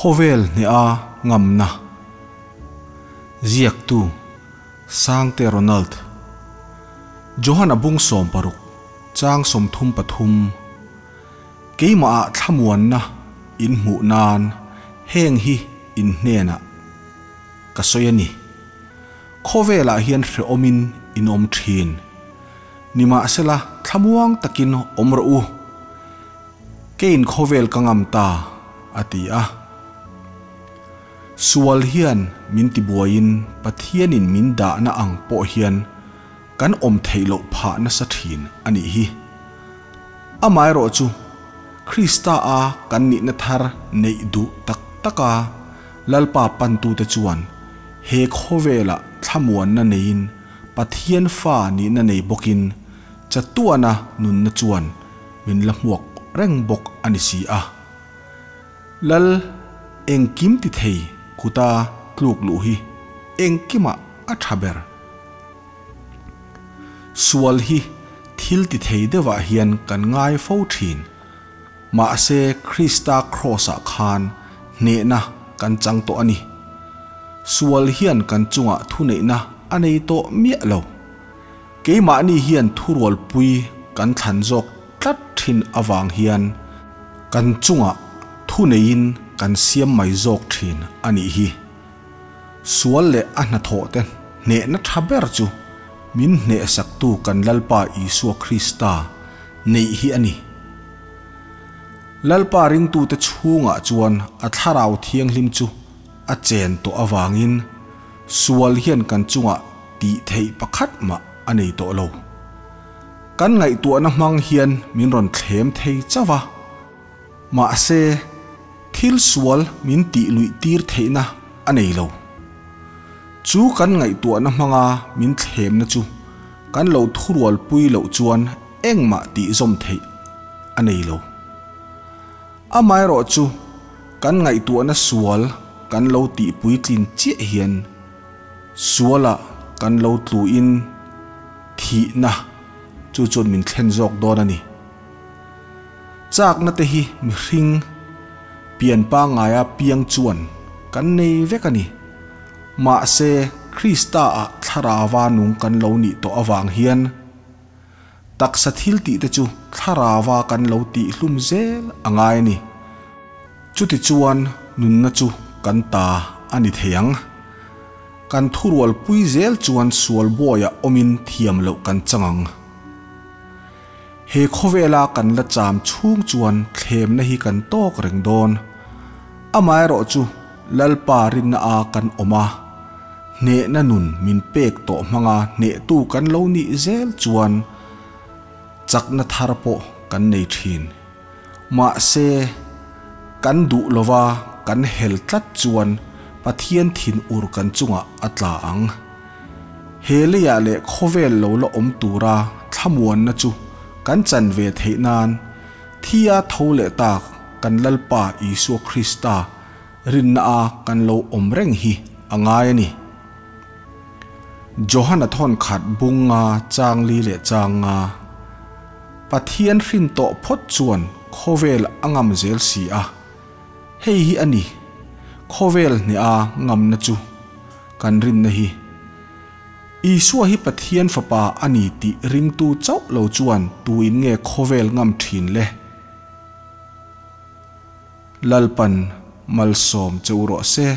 Khawvel hneha ngamna Ziaktu, Sangte Ronald Johana bung 60, chang 33 Keimahah thlamuanna in hmuh nan heng hi in hnenah ka sawi a ni. Khawvelah hian hrehawmin in awm thin. Nimahsela thlamuang takin awm rawh u. Keiin khawvel ka ngam ta, a ti a. Sual hian min tibuaiin Pathianin min dahna ang pawh hian kan awm theih loh phah nasa thin a nih hi. Amaherawhchu, Krista a kan nihna thar neih duh tak taka Lalpa pantute chuan he khawvelah thlamuanna neiin Pathian fa nihna nei bawkin chatuana nunna chuan min la hmuak reng bawk a ni si a. Lal engkim ti thei kuta tluk luh hi engkimah a tha ber. Sual hi thil ti thei deuhah hian kan ngai fo thin. Mahse Krista Kraws-ah khan hnehna kan chang tawh a ni. Sual hian kan chungah thuneihna a nei tawh miah lo. Keimahni hian thurualpui kan thlan zawk tlat thin avang hian kan chungah thuneiin kan siam mai zawk thin a nih hi. Sual leh a hnathawhte hnehna tha ber chu min hnehsaktu kan Lalpa Isua Krista neih hi a ni. Lalpa ringtute chhungah chuan a Thlarau Thianghlim chu a chen tawh avangin sual hian kan chungah tih theih pakhat mah a nei tawh lo. Kan ngaihtuahna hmang hian min rawn thlem thei chauh a. Mahse, thil sual min tih luih tir theihna a nei lo. Chu kan ngaihtuahna hmanga min thlemna chu kan lo thurualpui loh chuan engmah tih zawm theih a nei lo. Amaherawhchu, kan ngaihtuahna sual kan lo tih puitlin chiah hian sualah kan lo tluin thihna chu chuan min thlen zawk dawn a ni. Chakna te hi mihring pian pangngaia piang chuan kan nei vek a ni. Mahse, Krista-ah thlarava nung kan lo nih tawh avang hian Taksa thil tih te chu thlarava kan lo tih hlum zel a ngai a ni. Chutichuan nunna chu kan ta a ni thei ang. Kan thurual pui zel chuan sual buaiah awmin thiam loh kan chang ang. He khawvela kan la cham chhung chuan thlemna hi kan tawk reng dawn. Amaherawhchu Lalpa rinna a kan awm a. Hnehna nun min pek tawh hmanga hnehtu kan lo nih zel chuan chakna thar pawh kan nei thin. Mahse, kan duh lova kan hel tlat chuan Pathian thinur kan chungah a tla ang. He leiah leh khawvel lo la awm tura thlamuanna chu kan chan ve theih nan thia tho leh tak kan Lalpa Isua Krista Rinna a kan lo awm reng hi a ngai a ni. Johana thawn khat bung nga chang li leh chang nga. Pathian hrin tawh phawt chuan khawvel a ngam zel si a. Hei hi a ni, khawvel hneh a ngamna chu kan rinna hi. Isua hi Pathian Fapa a ni tih ringtu chauh lo chuan tuin nge khawvel ngam thin le? Lalpan malsawm che u rawh se.